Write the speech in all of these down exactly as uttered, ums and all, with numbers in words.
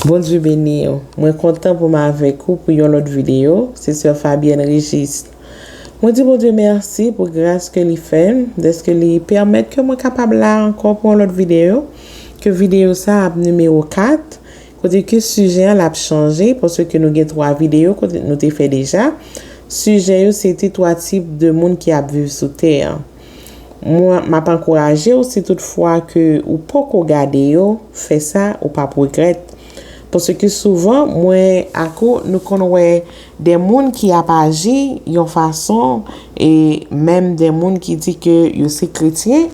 Bondye beni w. Mwen kontan pou m avèk ou pou yon lòt videyo. Se sè Fabienne Régis. Mwen di Bondye mèsi pou gras ke li fè m, dèske li pèmèt ke mwen kapab la ankò pou yon lòt videyo, ke videyo sa ap nimewo kat, kote ke sijè an l ap chanje, paske nou gen twa videyo kote nou te fè deja. Sijè yo se te twa tip de moun ki ap viv sou tè an. Mwen, m ap ankouraje w, si toutfwa ke ou poko gade yo, fè sa, ou p ap regrèt. Paske souvan, mwen ak ou, nou konn wè de moun ki ap aji yon fason, e menm de moun ki di ke yo se kretyen.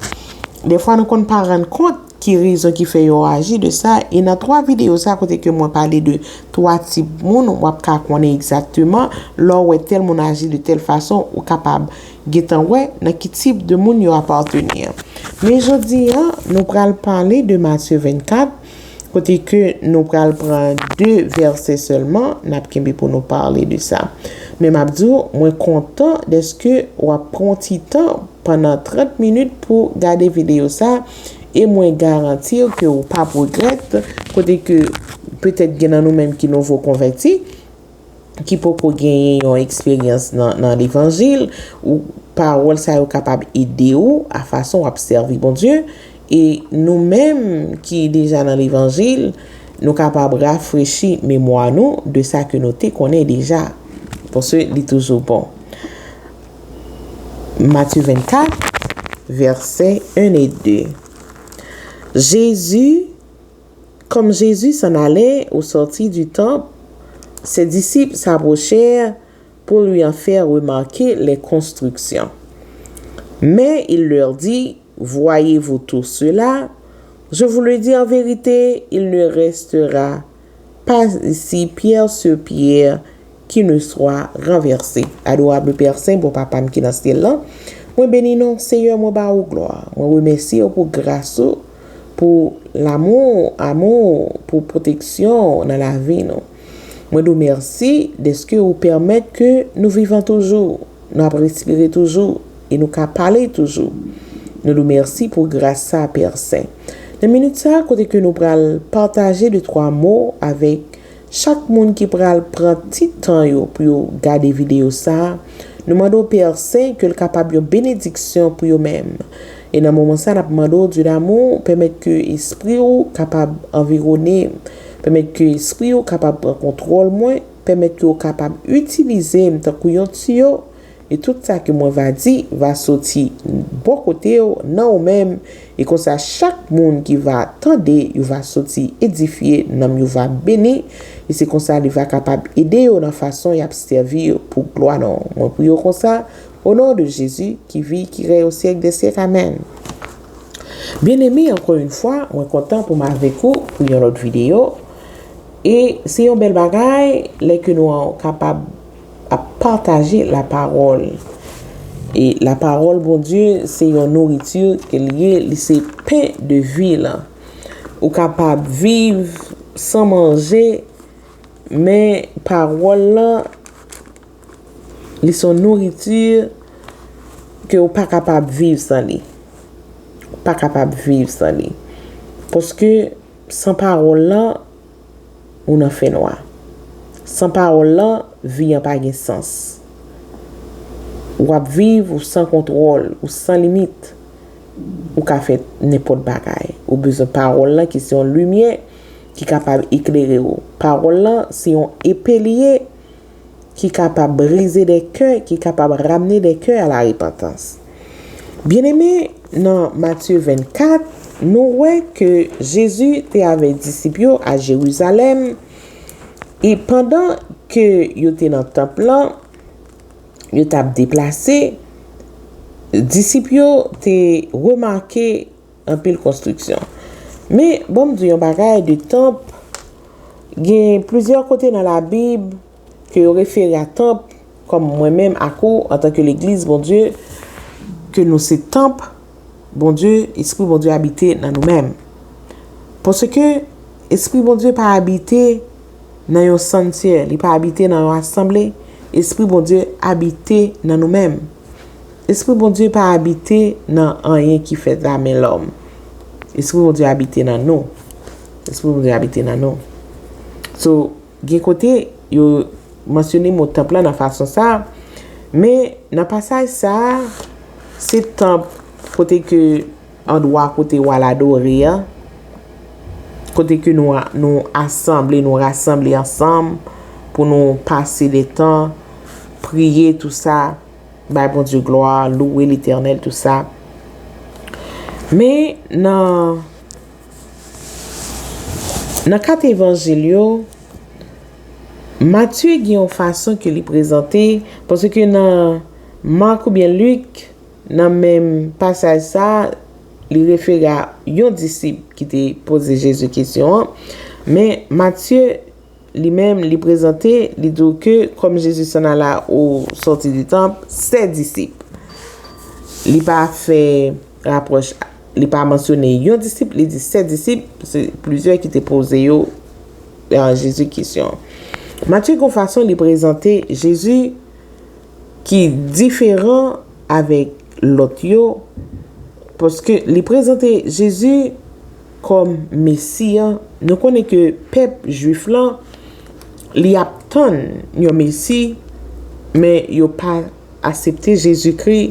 Defwa, nou konn pa rann kont ki rezon ki fè yo aji de sa. E nan twa videyo sa, kote ke mwen pale de twa tip moun, w ap ka konnen egzakteman, lè w wè tèl moun aji de tèl fason, ou kapab gentan wè nan ki tip de moun yo apateni. Men jodi a, nou pral pale de Matye vennkat, kote ke nou pral pran de vèsè sèlman, n ap kenbe pou nou pale de sa. Men m ap di w, mwen kontan dèske w ap pran ti tan pandan trant minit pou gade videyo sa, e mwen garanti w ke w p ap regrèt, kote ke petèt gen nan nou menm ki nouvo konvèti, ki poko genyen yon eksperyans nan, nan levanjil, ou pawòl sa yo kapab ede w a fason w ap sèvi Bondye, e nou menm ki deja nan levanjil, nou kapab rafrechi memwa nou de sa ke nou te konnen deja, paske li toujou bon. Matye vennkat, vèsè en e de. Jésus, comme Jésus s'en allait au sortir du temple, ses disciples s'approchèrent pour lui en faire remarquer les constructions. Mais il leur dit, voyez-vous tout cela ? Je vous le dis en vérité, il ne restera pas ici pierre sur pierre qui ne soit renversée. Adorable Père Saint, bon Papa m ki nan syèl la, mwen beni non w, Seyè, mwen ba ou glwa. Mwen remèsye w pou gras ou, pou lanmou, amou, pou pwoteksyon w nan lavi nou. Mwen di w mèsi dèske ou pèmèt ke nou vivan toujou, nou ap respire toujou, e nou ka pale toujou. Nou di w mèsi pou gras sa, Pè Sen. Nan minit sa, kote ke nou pral pataje de twa mo avèk chak moun ki pral pran ti tan yo pou yo gade videyo sa a, nou mande w, Pè Sen, ke l kapab yon benediksyon pou yo menm. E nan moman sa, n ap mande w, Dye damou, pèmèt ke espri w kapab anviwone m, pèmèt ke espri w kapab pran kontwòl mwen, pèmèt ke w kapab itilize m tankou yon tiyo, e tout sa ke mwen va di va soti bò kote w, nan ou menm, e konsa chak moun ki va tande, yo va soti edifye, nanm yo va beni, e se konsa li va kapab ede yo nan fason y ap sèvi yo pou glwa non w. Mwen priye w konsa, o non de Jezi, ki viv, ki rèy o syèk dè syèk. Amèn. Byeneme, ankò yon fwa, mwen kontan pou m avèk ou pou yon lòt videyo. E se yon bèl bagay lè ke nou kapab ap pataje lapawòl. E lapawòl Bondye se yon nouriti ke l ye, li se pen de vi lan. Ou kapab viv san manje, men pawòl lan, li se yon nouriti ke ou pa kapab viv san li. Ou pa kapab viv san li. Paske san pawòl lan, ou nan fènwa. San pawòl lan, vi an pa gen sans. W ap viv, ou san kontwòl, ou san limit. Ou ka fè nenpòt bagay. Ou bezwen pawòl lan ki se yon limyè ki kapab eklere w. Pawòl lan se yon epe li ye ki kapab brize dè kè, ki kapab ramne dè kè a la repantans. Byeneme, nan Matye vennkat, nou wè ke Jezi te avèk disip yo a Jerizalèm, e pandan ke yo te nan tanp lan, yo t ap deplase, disip yo te remake anpil konstriksyon. Men, ban m di w yon bagay de tanp, gen plizyè kote nan Labib ke yo refere a tanp, kòm mwen menm ak ou, antanke legliz Bondye, ke nou se tanp Bondye, Espri Bondye abite nan nou menm. Paske Espri Bondye pa abite nan yon sanktyè, li pa abite nan yon asanble, Espri Bondye abite nan nou menm. Espri Bondye pa abite nan anyen ki fèt a men lòm. Espri Bondye abite nan nou. Espri Bondye abite nan nou. So, gen kote yo mansyone mo tanp lan nan fason sa a, men nan pasaj sa a, se tanp kote ke andwa kote w al adore a, kote ke nou, nou asanble, nou rasanble ansanm pou nou pase de tan, priye, tou sa, bay Bondye glwa, louwe Letènèl, tou sa. Men nan, nan kat evanjil yo, Matye gen yon fason ke li prezante, paske nan Mak oubyen Lik, nan menm pasaj sa, li refere a yon disip ki te poze Jezi kesyon an. Men Matye, li menm, li prezante, li di w ke kòm Jezi s'en alla au sortir du temple, ses disciples. Li pa fè rapwòch, li pa mansyone yon disip, li di ses disciples, se plizyè ki te poze yo a Jezi kesyon. Matye gen yon fason li prezante Jezi ki diferan avèk lòt yo, paske li prezante Jezi kòm Mesi a. Nou konnen ke pèp jwif lan, li ap tann yon Mesi, men yo pa aksepte Jezikri,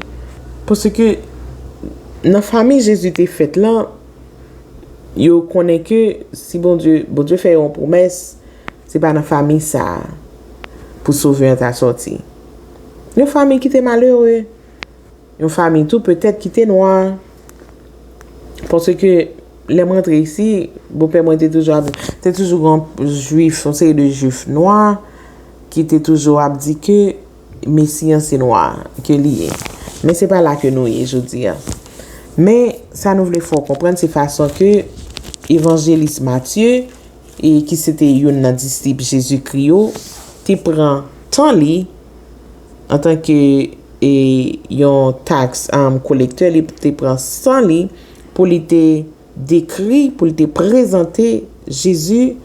paske nan fanmi Jezi te fèt lan, yo konnen ke si Bondye, Bondye fè yon pwomès, se pa nan fanmi sa a pou Sovè an ta sòti. Yon fanmi ki te malere, yon fanmi tou petèt ki te nwa, paske lè m rantre isi, bopè mwen te toujou ap, te toujou gen jwif, yon seri de jwif nwa ki te toujou ap di ke Mesi an se nwa ke li ye. Men se pa la ke nou ye jodi a. Men sa nou vle fè w konprann, se fason ke evanjelis Matye, e ki se te youn nan disip Jezikri yo, te pran tan li antanke, e, yon taks, um, kolektè, li te pran tan li pou li te dekri, pou li te prezante Jezi,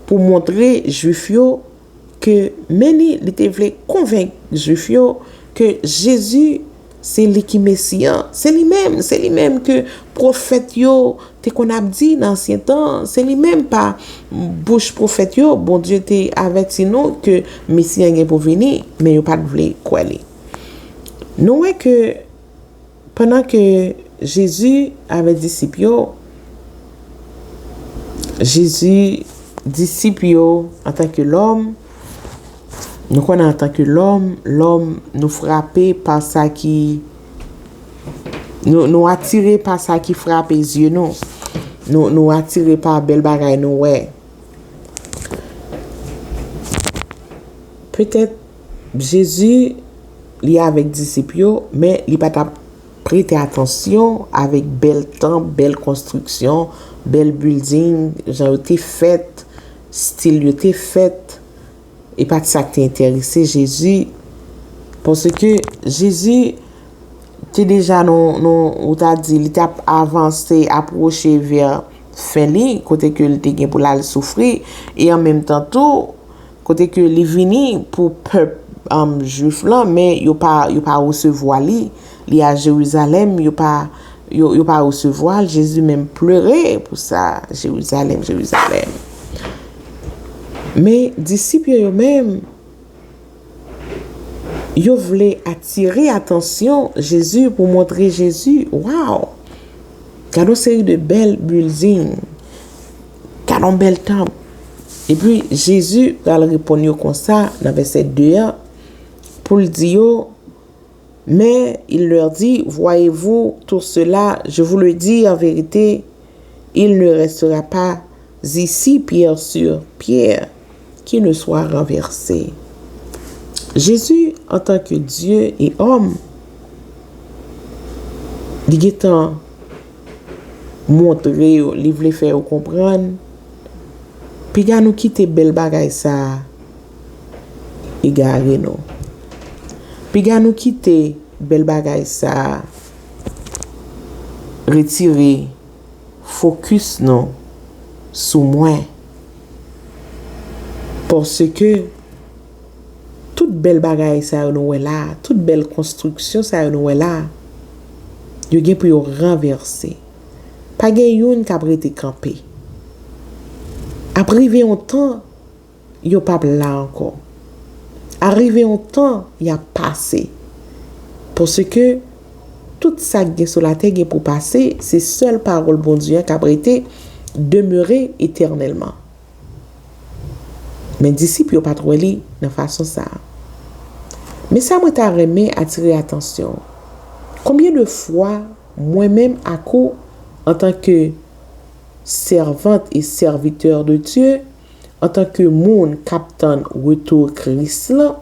pou montre Jwif yo ke, men li, li te vle konvenk Jwif yo ke Jezi se li ki Mesi an. Se li menm, se li menm ke pwofèt yo te konn ap di nan ansyen tan. Se li menm pa bouch pwofèt yo, Bondye te avèti nou ke Mesi an gen pou vini, men yo pa t vle kwè li. Nou wè ke pandan ke Jezi avèk disip yo, Jezi, disip yo, antanke lòm, nou konnen antanke lòm, lòm, nou frape pa sa ki, nou, nou atire pa sa ki frape zye nou. Nou, nou atire pa bèl bagay nou wè. Petèt Jezi, li avèk disip yo, men li pa t ap prete atansyon avèk bèl tanp, bèl konstriksyon, bèl bilding, jan yo te fèt, stil yo te fèt. E pa t sa k te enterese Jezi, paske Jezi te deja nan, nan, ou ta di, li t ap avanse, apwoche vè fen li, kote ke li te gen pou l al soufri, e an menm tan tou, kote ke li vini pou pèp, um, jwif lan, men yo pa, yo pa resevwa li. Li a Jerizalèm, yo pa, yo, yo pa resevwa l. Jezi menm plere pou sa, Jerizalèm, Jerizalèm. Men disip yo, yo menm, yo vle atire atansyon Jezi pou montre Jezi, waw! Gade yon seri de bèl bilding. Gade yon bèl tanp. Epi Jezi pral reponn yo konsa nan vèsè de a, pou l di yo, mais il leur dit, voyez-vous tout cela, je vous le dis en vérité, il ne restera pas ici pierre sur pierre qui ne soit renversée. Jezi, antanke Dye e òm, li gentan montre yo, li vle fè yo konprann, piga nou kite bèl bagay sa a egare nou. Piga nou kite bèl bagay sa a retire fokis nou sou mwen. Paske tout bèl bagay sa yo nou wè la a, tout bèl konstriksyon sa yo nou wè la a, yo gen pou yo ranvèse. Pa gen youn k ap rete kanpe. Ap rive yon tan, yo p ap la ankò. A rive yon tan, y ap pase. Paske tout sa k gen sou latè gen pou pase, se sèl pawòl Bondye an k ap rete, demere etènèlman. Men disip yo pa t wè li nan fason sa a. Men sa mwen ta renmen atire atansyon w. Konbyen de fwa mwen menm ak ou, antanke sèvant e sèvitè de Dye, antanke moun k ap tann retou Kris lan,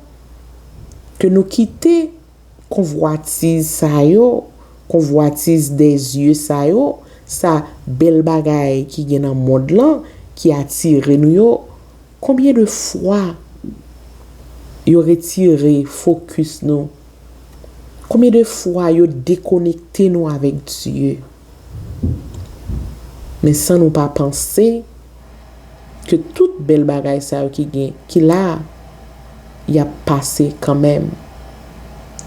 ke nou kite konvwatiz sa yo, konvwatiz dè zye sa yo, sa bèl bagay ki gen nan mond lan, ki atire nou yo, konbyen de fwa yo retire fokis nou? Konbyen de fwa yo dekonekte nou avèk Dye? Men san nou pa panse ke tout bèl bagay sa yo ki gen, ki la a, y ap pase kanmenm.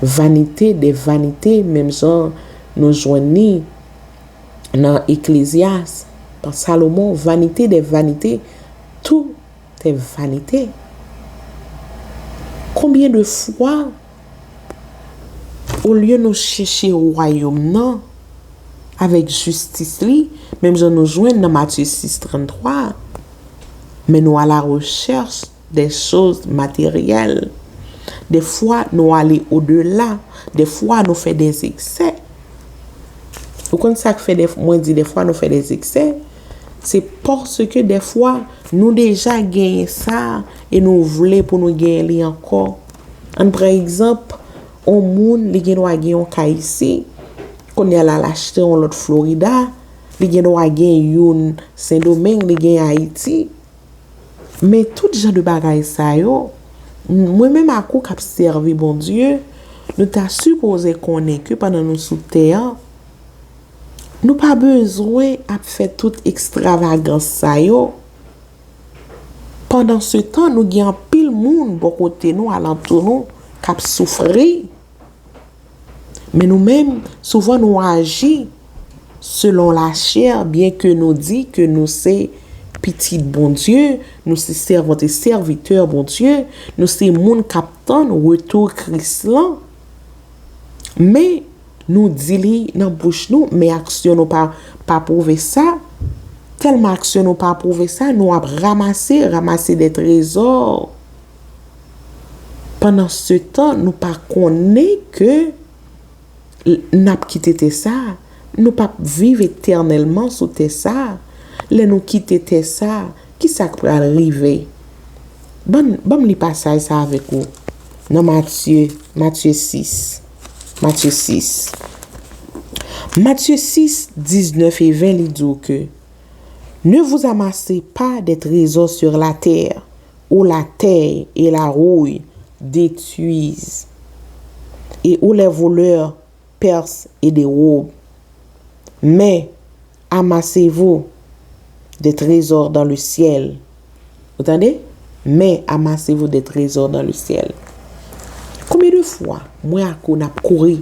Vanite de vanite, menm jan nou jwenn li nan Eklezyas, pa Salomon, vanite de vanite, tout est vanité. Konbyen de fwa, olye nou chèche wayòm nan avèk jistis li, menm jan nou jwenn nan Matye sis trannntwa, men nou à la recherche des choses matérielles. Dèfwa, nou ale odela. Dèfwa, nou fè des excès. Ou konn sa k fè dèf-, mwen di dèfwa nou fè des excès? Se paske dèfwa, nou deja genyen sa e nou vle pou nou genyen li ankò. Ann pran egzanp, yon moun, li gen dwa gen yon kay isi, kounye a l al achte yon lòt Florida, li gen dwa gen youn Sendomeng, li gen Ayiti. Men tout jan de bagay sa yo, mwen menm ak ou k ap sèvi Bondye, nou ta sipoze konnen ke pandan nou sou tè an, nou pa bezwen ap fè tout ekstravagans sa yo. Pandansetan, nou gen anpil moun bò kote nou, alantou nou, k ap soufri. Men nou menm, souvan nou aji selon lachè, byenke nou di ke nou se pitit Bondye, nou se sèvant e sèvitè Bondye, nou se moun k ap tann retou Kris lan. Men, nou di li nan bouch nou, men aksyon nou pa, pa pwouve sa. Tèlman aksyon nou pa pwouve sa, nou ap ranmase, ranmase de trezò. Pandansetan, nou pa konnen ke l-, n ap kite tè sa a. Nou p ap viv etènèlman sou tè sa a. Lè nou kite tè sa a, kisa k pral rive? Ban, ban m li pasaj sa avèk ou. Nan Matye, Matye sis. Matye sis. Matye sis, diznèf e ven, li di w ke, Ne vous amassez pas des trésors sur la terre, où la terre et la rouille détruisent, et où les voleurs percent et dérobent. Mais amassez-vous des trésors dans le ciel. Ou tande? Mais amassez-vous des trésors dans le ciel. Konbyen de fwa mwen ak ou n ap kouri,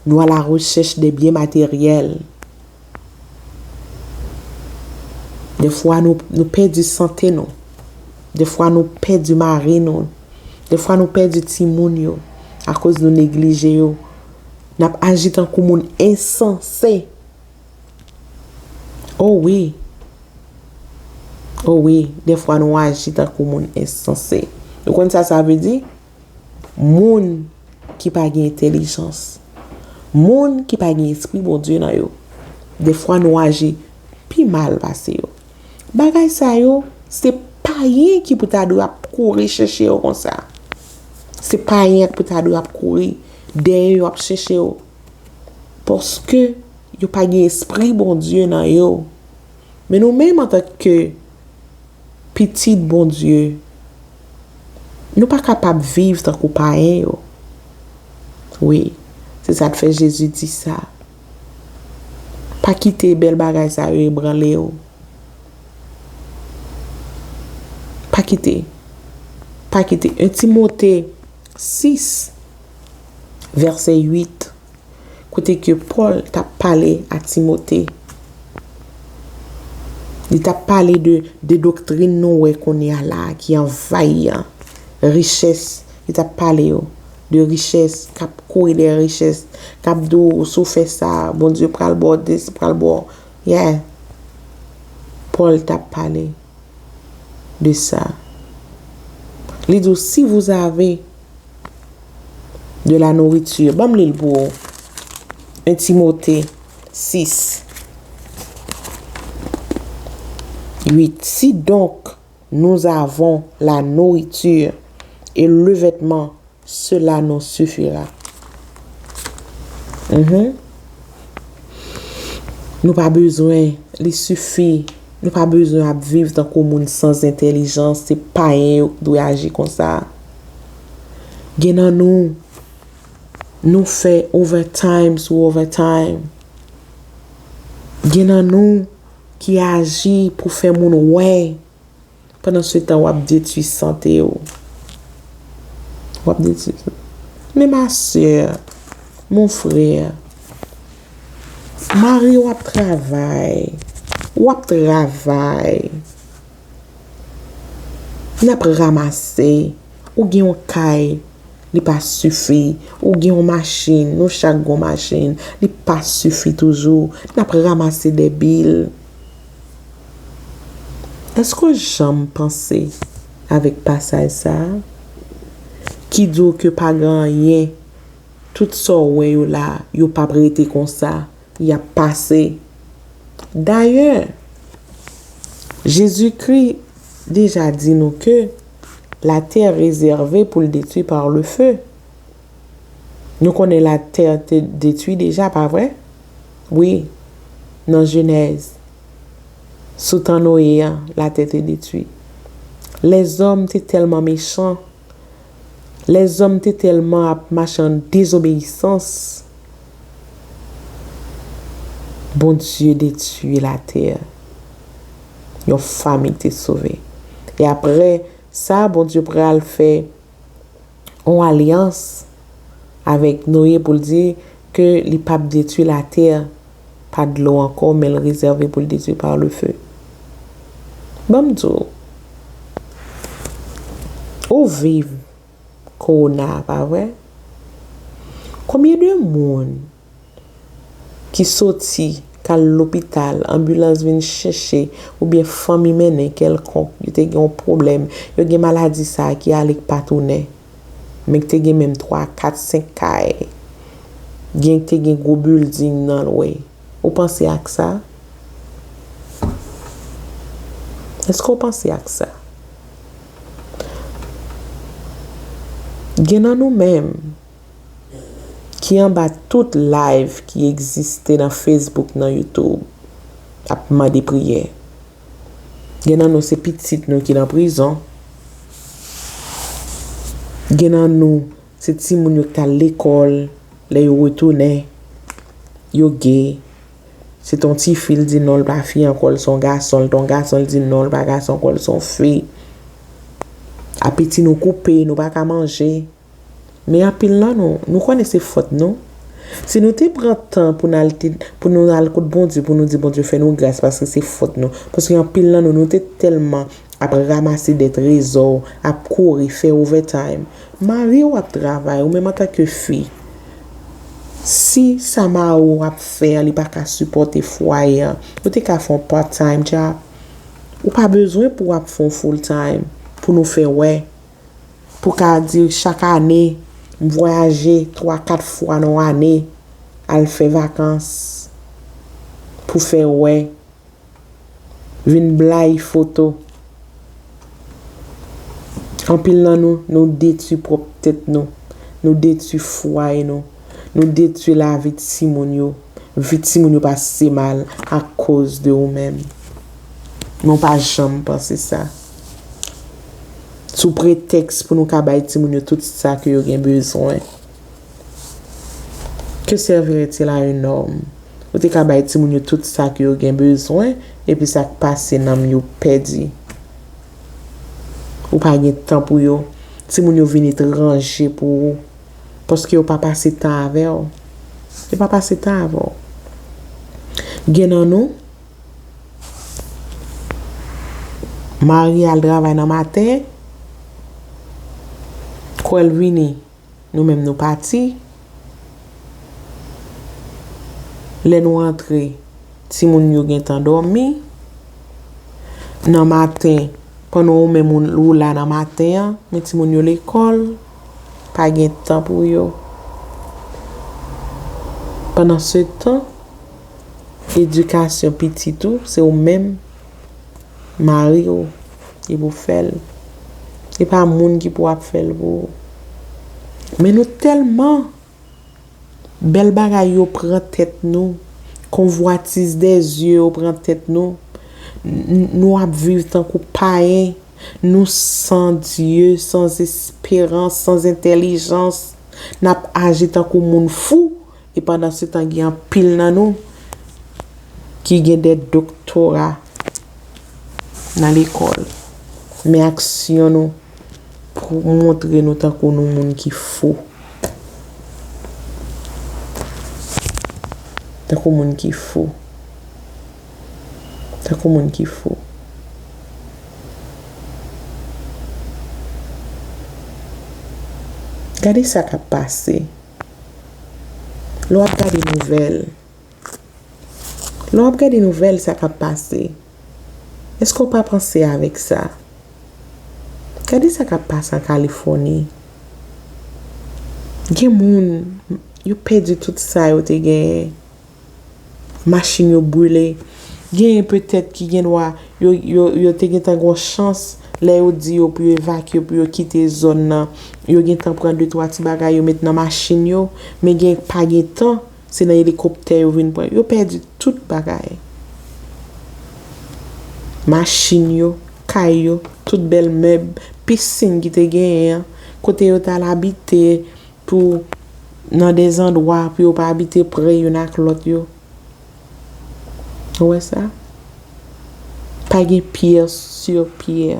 nou à la recherche de biens matériels? Dèfwa nou, nou pèdi sante nou. Dèfwa nou pèdi mari nou. Dèfwa nou pèdi timoun yo akoz nou neglije yo. N ap aji tankou moun ensanse. O wi. O wi, dèfwa nou aji tankou moun ensanse. Ou konn sa sa vle di? Moun ki pa gen entèlijans. Moun ki pa gen espri Bondye nan yo. Dèfwa nou aji pi mal pase yo. Bagay sa yo, se payen ki pou ta dwe ap kouri chèche yo konsa. Se payen ki pou ta dwe ap kouri dèyè yo, ap chèche yo. Paske yo pa gen espri Bondye nan yo. Men nou menm, antanke pitit Bondye, nou pa kapab viv tankou payen yo. Wi, se sa k fè Jezi di sa. Pa kite bèl bagay sa yo ebranle w. Pa kite. Pa kite. En Timote sis, vèsè uit, kote ke Pòl t ap pale a Timote. Li t ap pale de, de doktrin nou wè kounye a la a ki anvayi an. Richès, li t ap pale yo de richès, k ap kouri dèyè richès, k ap di w, si w fè sa, Bondye pral ba w this, pral ba w, yeah. Pòl t ap pale de sa. Li di w, si vous avez de la nourriture. Ban m li l pou ou. Un Timothée six, huit. Si donc nous avons la nourriture et le vêtement, cela nous suffira. Mhm. Nou pa bezwen, li sifi. Nou pa bezwen ap viv tankou moun san entèlijans, se payen yo ki dwe aji konsa. Gen nan nou, nou fè overtime sou overtime. Gen nan nou ki aji pou fè moun wè. Pandan se tan, w ap detwi sante w. W ap detwi. Men ma sè, mon frè, mari w ap travay. W ap travay. N ap ranmase. Ou gen yon kay, li pa sifi. Ou gen yon machin, nou chak gen yon machin, li pa sifi toujou. N ap ranmase de bil. Èske w janm panse avèk pasaj sa a? Ki di w ke pa gen anyen, tout sa w wè yo la, yo p ap rete konsa, y ap pase. Dayè, Jezikri deja di nou ke la terre réservée pou l detwi par le feu. Nou konnen latè te detwi deja, pa vre? Wi, nan Jenèz, sou tan Noye a, latè te detwi. Lèzòm te tèlman mechan, lèzòm te tèlman ap mache an dezobeyisans, Bondye detwi latè. Yon fanmi te sove. E apre sa, Bondye pral fè yon alyans avèk Noye pou l di ke li p ap detwi latè pa dlo ankò, men l rezève pou l detwi pa le feu. Ban m di w, ou viv kowona a, pa vre? Konbyen de moun ki soti, k al lopital, anbilans vin chèche, oubyen fanmi mennen kèlkonk, yo te gen yon pwoblèm, yo gen maladi sa a ki ale k pa tounen, men k te gen menm twa, kat, senk kay, gen k te gen gwo bilding nan lwe. Ou panse ak sa? Èske w panse ak sa? Gen nan nou menm ki anba tout live ki egziste nan Facebook, nan YouTube, ap mande priyè. Gen nan nou se pitit nou ki nan prizon. Gen nan nou se timoun yo ki t al lekòl, lè yo retounen, yo gay. Se t on tifi l di non, l pa fi ankò, l se on gason, l t on gason, l di non, l pa gason ankò, l se on fi. Apeti nou koupe, nou pa ka manje. Men anpil nan nou, nou konnen se fòt nou. Si nou te pran tan pou n al te, pou nou al kot Bondye, pou nou di Bondye fè nou gras paske se fòt nou. Paske anpil nan nou, nou te tèlman ap ranmase de trezò, ap kouri, fè overtime. Mari w ap travay, ou menm antanke fi. Si sa mari w ap fè a, li pa ka sipòte fwaye a, ou te ka fè yon part-time job. Ou pa bezwen pou w ap fè yon full-time pou nou fè wè. Pou ka di chak ane, m vwayaje twa, kat fwa nan yon ane, al fè vakans, pou fè wè, vin bay foto. Anpil nan nou, nou detwi pwòp tèt nou, nou detwi fwaye nou, nou detwi lavi timoun yo. Vi timoun yo pase mal akoz de ou menm. Men w pa janm panse sa. Sou pretèks pou nou ka bay timoun yo tout sa ke yo gen bezwen. Que servirait-il à un homme? Ou te ka bay timoun yo tout sa ke yo gen bezwen, epi sa k pase nanm yo pèdi. Ou pa gen tan pou yo. Timoun yo vin etranje pou ou. Paske yo pa pase tan avè w. Yo pa pase tan avè w. Gen nan nou, Mari al travay nan maten, kwè l vini, nou menm nou pati. Lè nou rantre, timoun yo gentan dòmi. Nan maten, pandan ou menm ou, ou la nan maten an, men timoun yo lekòl, pa gen tan pou yo. Pandansetan, edikasyon pitit ou, se ou menm, mari w, ki pou fè l. Se pa moun ki pou ap fè l pou ou. Men nou tèlman, bèl bagay yo pran tèt nou, konvwatiz dè zye yo pran tèt nou. N-, nou ap viv tankou payen, nou san Dye, san esperans, san entèlijans. N ap aji tankou moun fou, e pandansetan gen anpil nan nou ki gen dè doktora nan lekòl. Men aksyon nou pou montre nou tankou nou moun ki fou. Tankou moun ki fou. Tankou moun ki fou. Gade sa k ap pase. Lè w ap gade nouvèl, lè w ap gade nouvèl, sa k ap pase, èske w pa panse avèk sa? Gade sa k ap pase an Kalifòni. Gen moun, yo pèdi tout sa yo te genyen. Machin yo brile. Genyen petèt ki gen dwa, yo, yo, yo te gentan gen yon chans, lè yo di yo pou yo evakye, pou yo kite zòn nan. Yo gentan pran de twa ti bagay yo met nan machin yo, men gen pa gen tan, se nan elikoptè yo vin pran. Yo pèdi tout bagay. Machin yo, kay yo, tout bèl mèb, pisin ki te genyen an, kote yo t al abite pou, nan de zandwa pou yo pa abite pre youn ak lòt yo. Ou wè sa? Pa gen pyè si pyè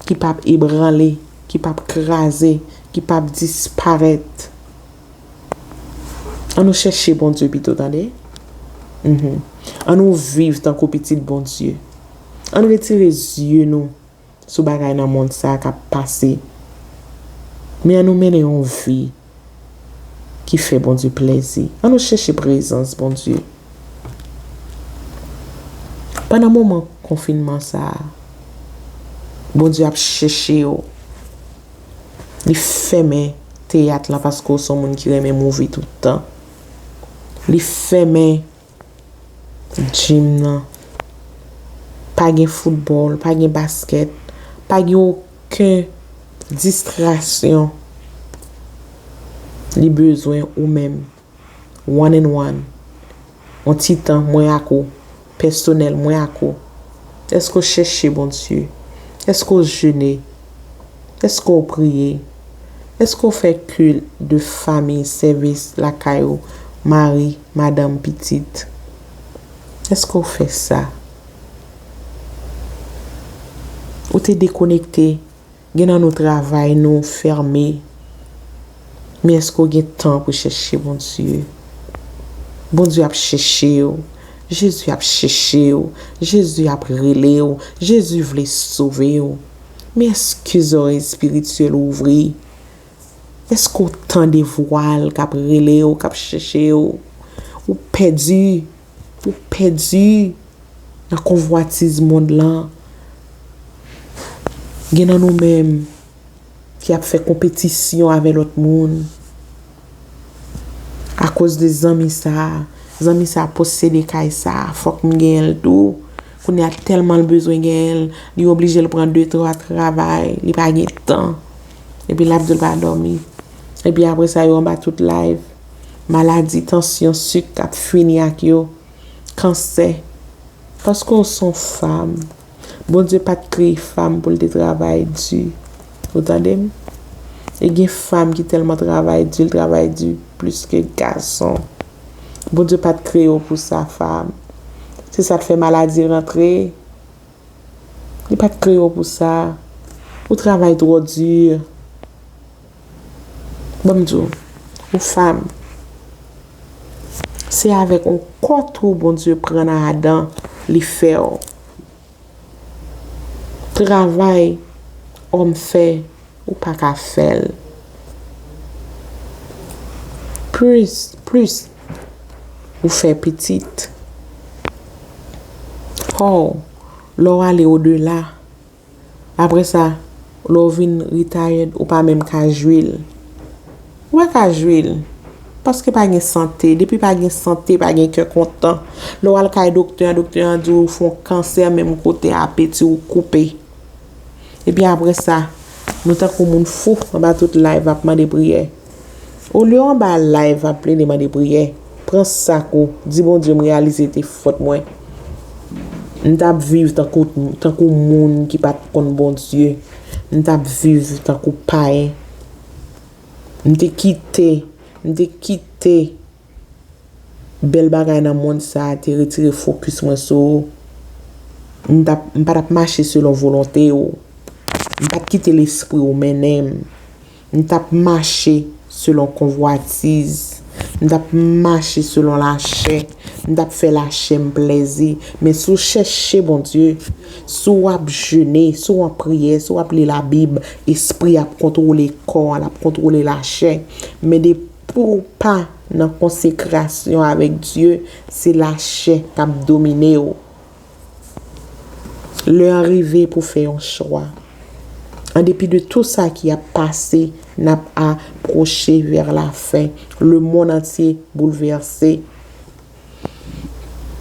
ki p ap ebranle, ki p ap kraze, ki p ap disparèt. An nou chèche Bondye pito, tande. Mhm. An nou viv tankou pitit Bondye. An retire zye nou sou bagay nan mond sa a k ap pase. Men an nou mennen yon vi ki fè Bondye plèzi. An nou chèche prezans Bondye. Pandan moman konfinman sa a, Bondye ap chèche w. Li fèmen teyat lan paske w se yon moun ki renmen movie tout tan. Li fèmen gym nan. Pa gen foutbòl, pa gen baskèt, pa gen okenn distrasyon. Li bezwen ou menm. One and one. Yon ti tan mwen ak ou, pèsonèl mwen ak ou. Èske w chèche Bondye? Èske w jene? Èske w priye? Èske w fè kilt de fanmi, sèvis lakay ou, mari, madanm, pitit? Èske w fè sa? Ou te dekonekte? Gen nan nou travay, nou fèmen. Men èske w gen tan pou chèche Bondye? Bondye ap chèche w. Jezi ap chèche w. Jezi ap rele w. Jezi vle sove w. Men èske zòrèy espirityèl ou ouvri? Èske w tande vwa l k ap rele w, k ap chèche w? Ou pèdi. Ou pèdi nan konvwatiz mond lan. Gen nan nou menm ki ap fè konpetisyon avè lòt moun. Akoz de zanmi sa, zanmi sa posede kay sa, fòk m genyen l tou. Kounye a tèlman l bezwen genyen l, li oblije l pran de twa travay, li pa gen tan. Epi l ap di l pa dòmi. Epi apre sa yo anba tout live. Maladi, tansyon, sik ap fini ak yo. Kansè. Paske w se yon fanm. Bondye pa t kreye fanm pou l te travay di. Ou tande m? E gen fanm ki tèlman travay di, l travay di plis ke gason. Bondye pa t kreye w pou sa, fanm. Se sa k fè maladi rantre. Li pa t kreye w pou sa. Ou travay twò di. Ban m di w, ou fanm, se avèk yon kò tou Bondye pran nan Adan, li fè w. Travay òm fè, ou pa ka fè l. Plis, plis ou fè pitit. Ho, lè w ale odela, apre sa, lè w vin retired, ou pa menm ka jwe l. Ou pa ka jwe l. Paske pa gen sante. Depi pa gen sante, pa gen kè kontan. Lè w al kay doktè a, doktè a di w fè yon kansè menm kote apeti w koupe. Epi apre sa, nou tankou moun fou anba tout live ap mande priyè. Olye w anba live ap plede mande priyè, pran sak ou, di Bondye, m reyalize te fòt mwen. M t ap viv tankou, tankou moun ki pa t konn Bondye. M t ap viv tankou payen. M te kite, m te kite bèl bagay nan mond sa a te retire fokis mwen sou ou. M t ap, m pa t ap mache selon volonte w. M pa t kite lespri w mennen m. M t ap mache selon konvwatiz. M t ap mache selon lachè. M t ap fè lachè m plèzi. Men si w chèche Bondye, si w ap jene, si w an priyè, si w ap li Labib, espri ap kontwole kò a, l ap kontwole lachè. Men depi w pa nan konsekrasyon avèk Dye, se lachè k ap domine w. Lè an rive pou fè yon chwa. An depi de tou sa ki ap pase, n ap apwoche vè lafen. Lemonn antye boulvèse.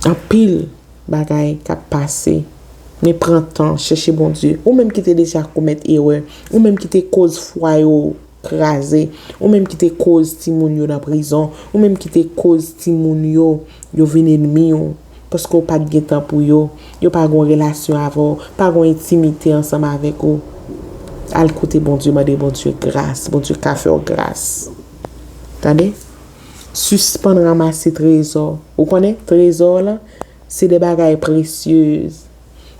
Anpil bagay k ap pase. Men pran tan, chèche Bondye. Ou menm ki te deja komèt erè, ou menm ki te koz fwaye w kraze, ou menm ki te koz timoun yo nan prizon, ou menm ki te koz timoun yo, yo vin ènmi w, paske w pa t gen tan pou yo, yo pa gen yon relasyon avè w, pa gen yon entimite ansanm avèk ou. Al kote Bondye, mande Bondye gras, Bondye ka fè w gras. Tande? Sispann ranmase trezò. Ou konnen trezò la, se de bagay presyez,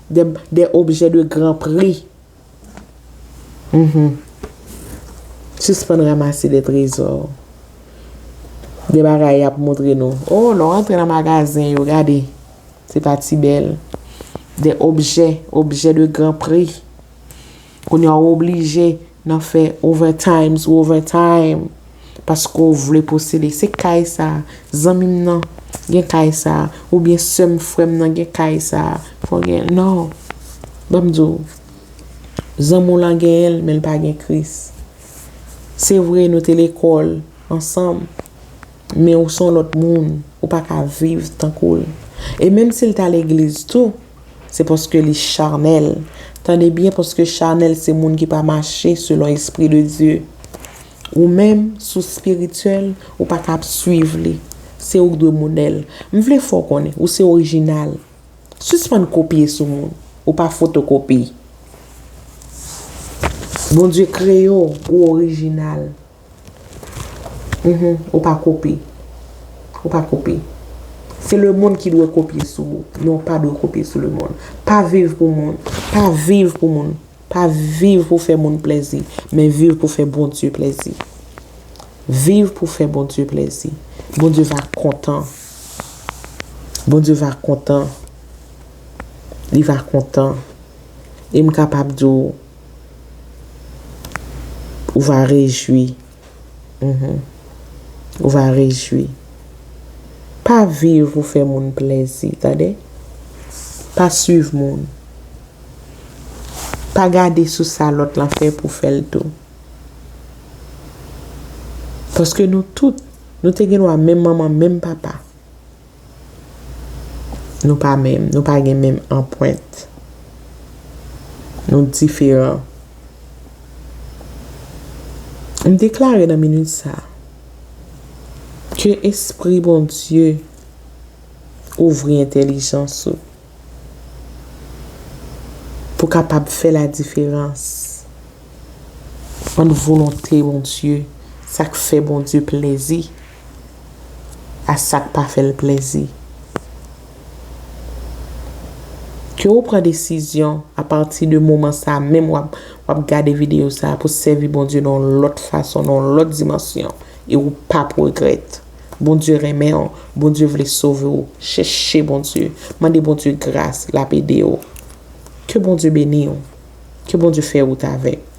de, de objè de gran pri. Mhm. Sispann ranmase de trezò. De bagay y ap montre nou. Oh, lè w rantre nan magazen yo, gade. Se pa ti bèl. De objè, objè de gran pri. Kounye a w oblije nan fè overtime sou overtime. Paske w vle posede. Se kay sa. Zanmi m nan gen kay sa. Oubyen sè m, frè m nan gen kay sa. Fò gen, non. Ban m di w. Zanmi w lan genyen l, men l pa gen Kris. Se vre, nou te lekòl ansanm, men ou se yon lòt moun, ou pa ka viv tankou l. E menm si l t al legliz tou, se paske li chanèl. Tande byen, paske chanèl se moun ki pa mache selon Espri de Dye. Ou menm, si w espirityèl, ou pa ka ap swiv li. Se ou k dwe modèl. M vle fè w konnen, ou se orijinal. Sispann kopye sou moun. Ou pa fotokopi. Bondye kreye w, ou orijinal. Mhm, ou pa kopi. Ou pa kopi. Se lemonn ki dwe kopye sou ou, men ou pa dwe kopye sou lemonn. Pa viv pou moun. Pa viv pou moun. Pa viv pou fè moun plèzi, men viv pou fè Bondye plèzi. Viv pou fè Bondye plèzi. Bondye va kontan. Bondye va kontan. Li va kontan. E m kapab di w, ou va rejwi. Mhm. Ou va rejwi. Pa viv pou fè moun plèzi, tande? Pa swiv moun. Pa gade sou sa lòt lan fè pou fè l tou. Paske nou tout, nou te gen dwa menm manman, menm papa. Nou pa menm, nou pa gen menm anpwent. Nou diferan. M deklare nan minit sa a ke Espri Bondye ouvri entèlijans ou pou kapab fè ladiferans ant volonte Bondye, sa k fè Bondye plèzi, a sa k pa fè l plèzi. Ke ou pran desizyon apati de moman sa a menm w ap, w ap gade videyo sa a pou sèvi Bondye nan yon lòt fason, nan yon lòt dimansyon, e ou p ap regrèt. Bondye renmen w, Bondye vle sove w. Chèche Bondye, mande Bondye gras, l ap ede w. Ke Bondye beni w. Ke Bondye fè wout avè w.